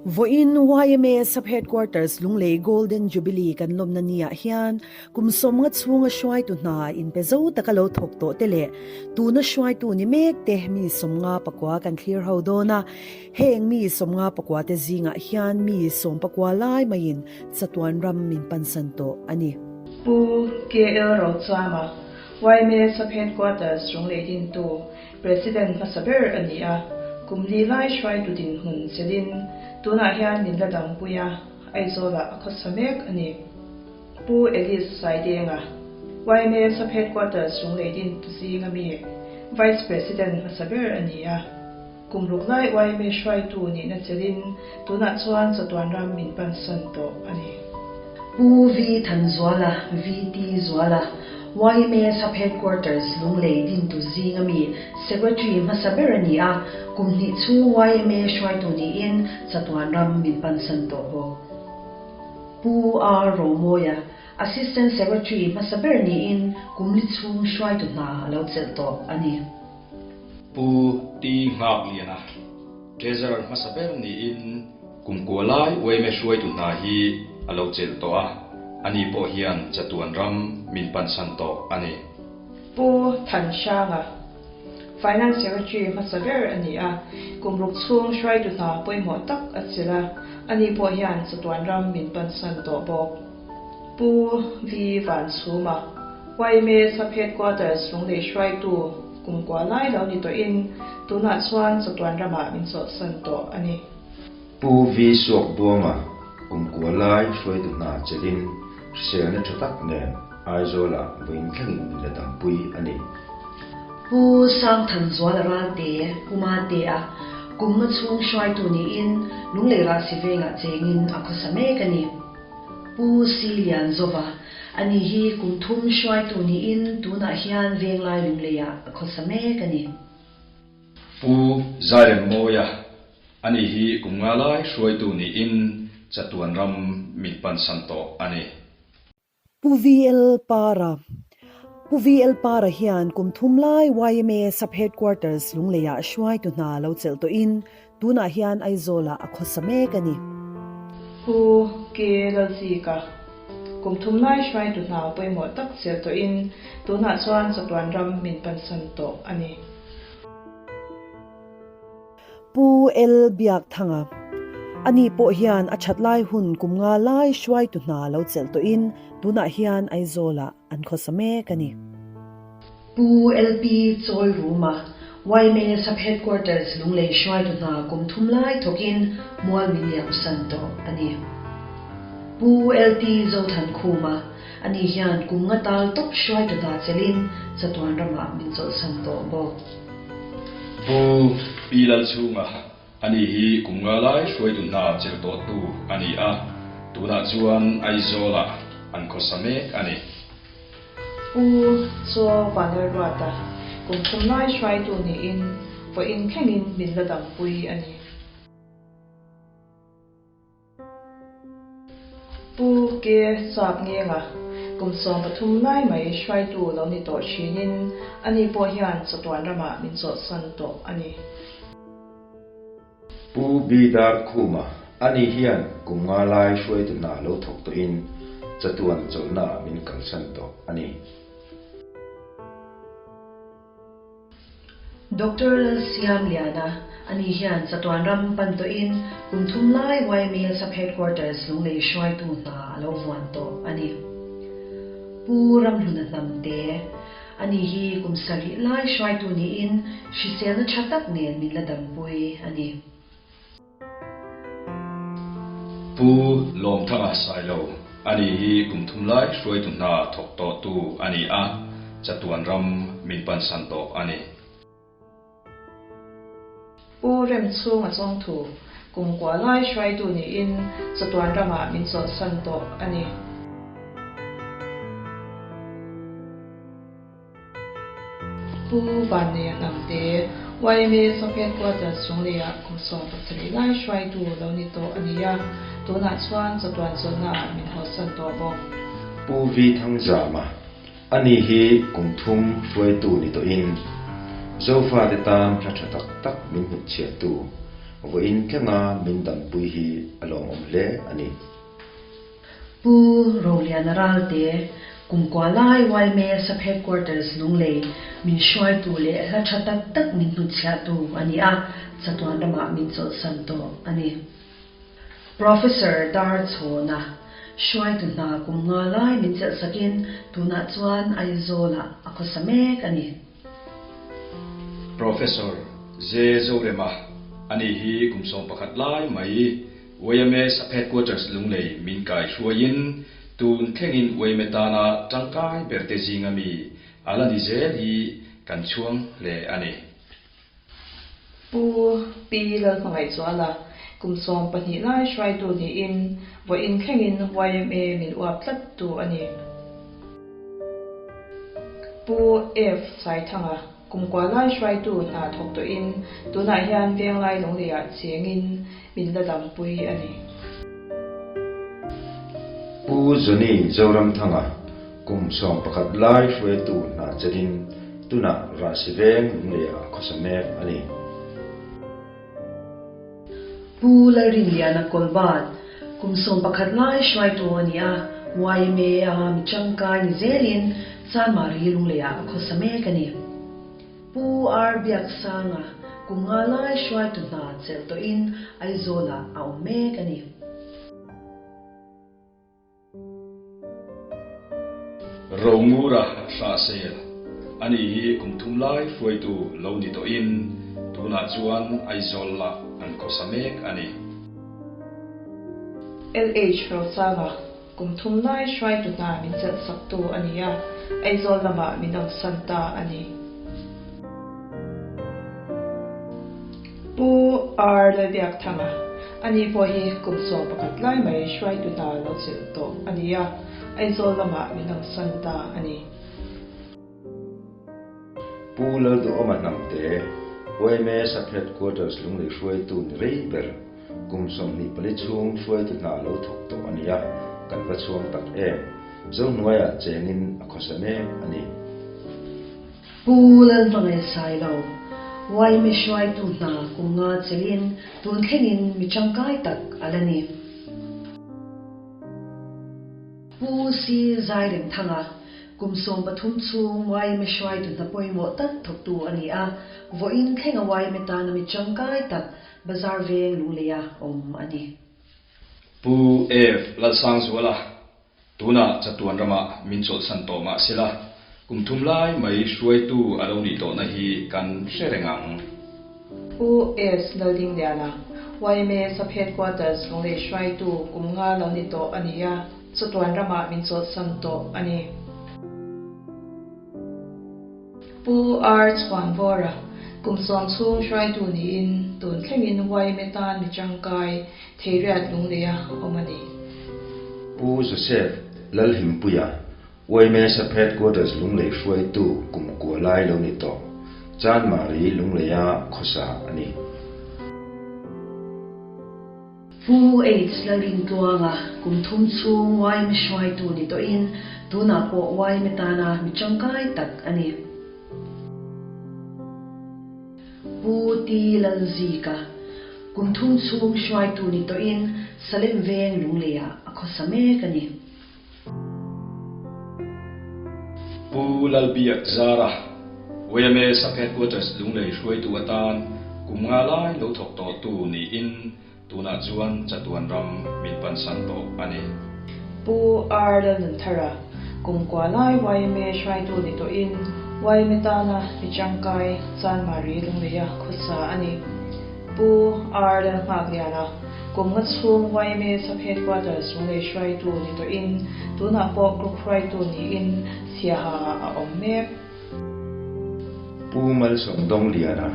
Vawiin yma Sub-Headquarters Lunglei Golden Jubilee kan lawmna niah hian kum 50 chhunga hruaitu hna inpe zo taka lo thawk tawh te leh tuna hruaitu ni mek te mi 59 kan thlir ho dawn a. Heng mi 59 te zingah hian mi 19 lai maiin chatuan ram min pansan tawh a ni. Pu KL Rochama, yma Sub-Headquarters Lunglei dintu President hmasa ber a ni a, kum li lai hruaitu dinhmun chelin tunah hian min la dangpui a, Aizawlah a khawsa mek a ni. Pu Ellis Saidenga, yma Sub-Headquarters Lunglei dintu zinga mi Vice President hmasa ber a ni a, kum ruk lai yma hruaitu nihna chelin tunah chuan chatuan ram min pansan tawh a ni. Pu V Thanzuala, VT Zuala, yma Sub-Headquarters Lunglei dintu zinga mi Secretary hmasa ber a ni a, kum hnih chhung yma hruaitu niin chatuan ram min pansan tawh bawk. Pu R Romawia, Assistant Secretary hmasa ber niin kum li chhung hruaitu hna a lo chelh tawh a ni. Pu T Nghakliana, Treasurer hmasa ber niin kum kua lai yma hruaitu hna hi a lo chelh tawh a, ani pawh hian chatuan ram min pansan tawh a ni. Pu Thanhranga, Finance Secretary hmasa ber a ni a, kum ruk chhung hruaitu hna pawimawh tak a chelh a, ani pawh hian chatuan ram min pansan tawh bawk. Pu V Vanchhuma, yma Sub-Headquarters Lunglei hruaitu kum kua lai lo ni tawhin tunah chuan chatuan ramah min chawlhsan tawh a ni. Pu V Suakbuanga, kum kua lai hruaitu hna chelhin hriselna tha tak nen Aizawlah vawiin thlengin min la dampui a ni. Pu Sangthanzuala Ralte, Puma Tea, kum nga chhung hruaitu niin Lunglei Rahsi vengah chengin a khawsa mek a ni. Pu Si Lianzova, ani hi kum thum hruaitu niin tunah hian Venglai Lungleiah a khawsa mek a ni. Pu Zairemmawia, ani hi kum nga lai hruaitu niin chatuan ram min pansan tawh a ni. Pu VL Para, Pu VL Para hian kum thum lai yma Sub-Headquarters Lungleiah hruaitu hna lo chelh tawhin tunah hian Aizawlah a khawsa mek a ni. Pu K Lalzika, kum thum lai hruaitu hna pawimawh tak chelh tawhin tunah chuan chatuan ram min pansan tawh a ni. Pu L Biakthanga, ani pawh hian a that lai hun kum nga lai hruaitu hna lo chelh tawhin tunah hian Aizawlah an khawsa mek a ni. Pu LP Chawi Ruma, yma Sub-Headquarters Lunglei hruaitu hna kum thum lai thawkin mual min liam san tawh a ni. Pu LT Zothankhuma, ani hian kum nga tal tawp hruaitu hna chelhin chatuan ramah min chawlhsan tawh bawk. Pu Pi Lalchhunga, ani hi kum nga lai hruaitu hna chelh tawhtu a ni a, tunah chuan Aizawlah an khawsa mek a ni. Pu Chaw Vanlalruata, kum thum lai hruaitu niin vawiin thlengin min la dampui a ni. Pu K Sap Ngenga, kum 13 lai mai hruaitu lo ni tawh thinin ani pawh hian chatuan ramah min chawlhsan tawh a ni. Pu B Darkhuma, ani hian kum nga lai hruaitu hna lo thawk tawhin chatuan chawlhnaah min kalsan tawh a ni. Doctor Lalsiamliana, ani hian chatuan ram pan tawhin kum thum lai yma Sub-Headquarters Lunglei hruaitu hna a lo vuan tawh a ni. Pu Ramhluna Hnamte, ani hi kum sarih lai hruaitu niin hriselna tha tak nen min la dampui a ni. Pu Lawmthanga Sailo, ani hi kum thum lai hruaitu hna thawk tawhtu a ni a, chatuan ram min pansan tawh a ni. Pu Remchhunga Chawngthu, kum kua lai hruaitu niin chatuan ramah min chawlhsan tawh a ni. Pu Vanneia Hnamte, yma Sub Headquarters Chungleiah kum 17 lai hruaitu lo ni tawh a ni a, tunah chuan chatuan chawlhnaah min hawsan tawh bawk. Pu Vi Thangzama, ani hi kum thum hruaitu ni tawhin Zofate tan hla tha tak tak min hnutchhiahtu. Vawiin tlenga min dampui hi a lawmawm hle a ni. Pu Roliana Ralte, Kumkua lai yma Sub Headquarters Lunglei min hruaitu leh hla tha tak tak min hnutchhiahtu a ni a, chatuan ramah min chawlhsan tawh a ni. Professor Darchhawna hruaitu hna kum nga lai min chelhsakin tunah chuan Aizawlah a khawsa mek a ni. Professor Ze Zorema, Ani hi kum 11 lai mai yma Sub Headquarters Lunglei min kai hruaiin tun thlengin yma tana tangkai berte zinga mi a la ni zel hi kan chhuang hle a ni. Pu Pi Lalhmangaihzuala, kum 12 lai hruaitu niin vawiin thlengin yma min uap tlattu a ni. Pu F Saithanga, kum kua lai hruaitu hna thawk tawhin tunah hian Venglai Lungleiah chengin min la dampui a ni. Pu Johnny Zoramthanga, kum 11 lai hruaitu hna chelin tunah Rahsi Veng Lungleiah a khawsa mek a ni. Pu Lalrinliana Kawlbat, kum 11 lai hruaitu a ni a, yma a mi tangkai ni zelin Chanmari Lungleiah a khawsa mek a ni. Pu R Biaksanga, kum nga lai hruaitu hna chelh tawhin Aizawlah a awm mek a ni. Rongura Hrahsel, ani hi kum thum lai hruaitu lo ni tawhin tunah chuan Aizawl lah an khawsa mek a ni. LH Rosanga, kum thum lai hruaitu hna min chelhsaktu a ni a, Aizawl lamah min awmsan ta a ni. Pu R Lalbiakthanga, ani pawh hi kum 11 lai mai hruaitu hna lo chelh tawh a ni a, Aizawl lamah min awmsan ta a ni. Pu Lalduhawma Hnamte, yma Sub Headquarters Lunglei hruaitu ni rei ber, kum 24 chhung hruaitu hna lo thawk tawh a ni a, kan va chhuang tak em. Zohnuaiah chengin a khawsa mek a ni. Pu Lalhmangaihsailo, yma hruaitu hna kum nga chelin tun thlengin mi tangkai tak a la ni. Pu C Zairemthanga, kum 13 chhung yma hruaitu hna pawimawh tak thawktu a ni a, vawiin thlenga yma tana mi tangkai tak Bazar Veng Lungleia awm a ni. Pu F Lalsangzuala, tunah chatuan ramah min chawlhsan tawh mah sela, kum thum lai mai hruaitu a lo nih tawhna hi kan hre reng ang. Pu S Laldingliana, yma Sub Headquarters Lunglei hruaitu kum nga lo ni tawh a ni a, chatuan ramah min chawlhsan tawh a ni. Pu R Chhuanvawra, kum 10 chhung hruaitu niin tun thlengin yma tan mi tangkai Theiriat Lungleia awm a ni. Pu Joseph Lalhimpuia, yma Sub Headquarters Lunglei hruaitu kum kua lai lo ni tawh, Chanmari Lungleia khawsa a ni. Pu H Lalrintluanga, kum thum chhung yma hruaitu ni tawhin tunah pawh yma tana mi tangkai tak a ni. Pu T Lalzika, kum thum chhung hruaitu ni tawhin Salem Veng Lungleiah a khawsa mek a ni. Pu Lalbiak Zara, yma Sub Headquarters Lunglei hruaitu atan kum nga lai lo thawk tawh tu niin tunah chuan chatuan ram min pansan tawh a ni. Pu R Lalnunthara, kum kua lai yma hruaitu ni tawhin yma tana mi tangkai Chanmari Lungleia khawsa a ni. Pu R Lalnghakliana, kum nga chhung yma Sub Headquarters Lunglei hruaitu ni tawhin tunah pawh group hruaitu niin Siaha a awm mek. Pu Malsawmdawngliana,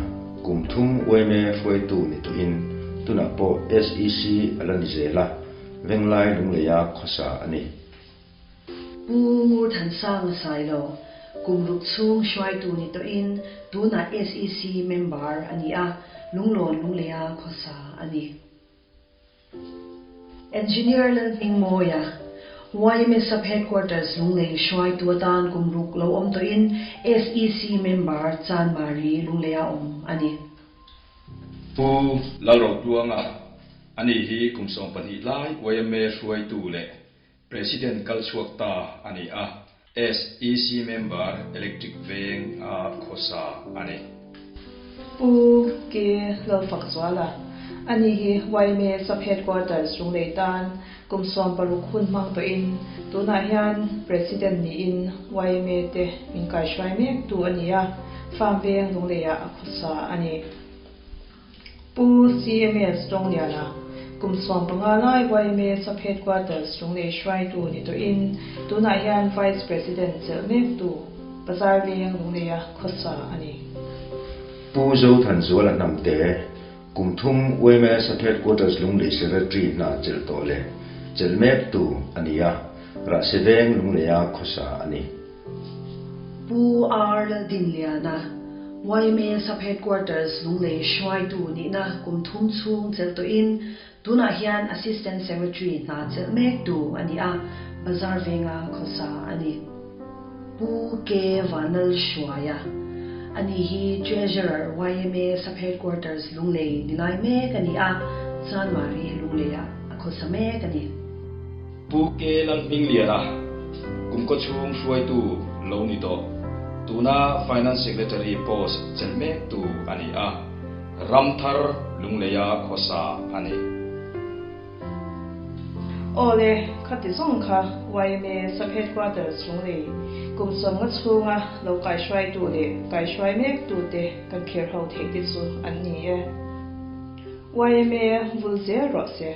kum thum yma hruaitu ni tawhin tunah pawh SEC a la ni zel a, Venglai Lungleia khawsa a ni. Pu Ngurthansanga Sailo, kum 6 chhung hruaitu ni tawhin tunah SEC member a ni a, Lunglawn Lungleia khawsa a ni. Engineer Lalhmingmawia, yma Sub Headquarters Lunglei hruaitu atan kum 6 lo awm tawhin SEC member Chanmari Lungleia awm a ni. Pu Lalrotluanga, Ani hi kum 12 lai yma hruaitu leh President kal chhuak ta a ni a, SEC member Electric Veng a khawsa a ni. Pu K. Lalfakzuala, Ani hi yma Sub Headquarters Lunglei tan kum 60 hun hmang tawhin tunah hian President niin yma te min kaihruai mektu a ni a, Farm Veng Lungleiah a khawsa a ni. Pu CMS Dawngliana, kum 15 lai yma Sub Headquarters Lunglei hruaitu ni tawhin tunah hian Vice President chelh mektu Bazar Veng Lungleia khawsa a ni. Pu Zothanzuala Hnamte, kum 3 yma Sub Headquarters Lunglei Secretary hna chelh tawh leh chelh mektu a ni a, Rahsi Veng Lungleia khawsa a ni. Pu R. Laldinliana, yma Sub Headquarters Lunglei hruaitu nihna kum 3 chhung chelh tawhin tunah hian Assistant Secretary hna chelh mektu a ni a, Bazar Venga khawsa a ni. Pu K. Vanlalhruaia, ani hi Treasurer yma Sub Headquarters Lunglei ni lai mek a ni a, Chanmari Lungleiah a khawsa mek a ni. Pu K. Lalhmingliana, kum kaw chhung hruaitu lo ni tawh, tuna Finance Secretary post chelh mektu a ni a, Ramthar Lungleia khawsa a ni. Awle, khati zawng kha yma Sub Headquarters Lunglei kum 50 chhunga lo kaihruaitu leh kaihruai mektute kan khirho theih te chu an ni e. Yma vul zel rawh se.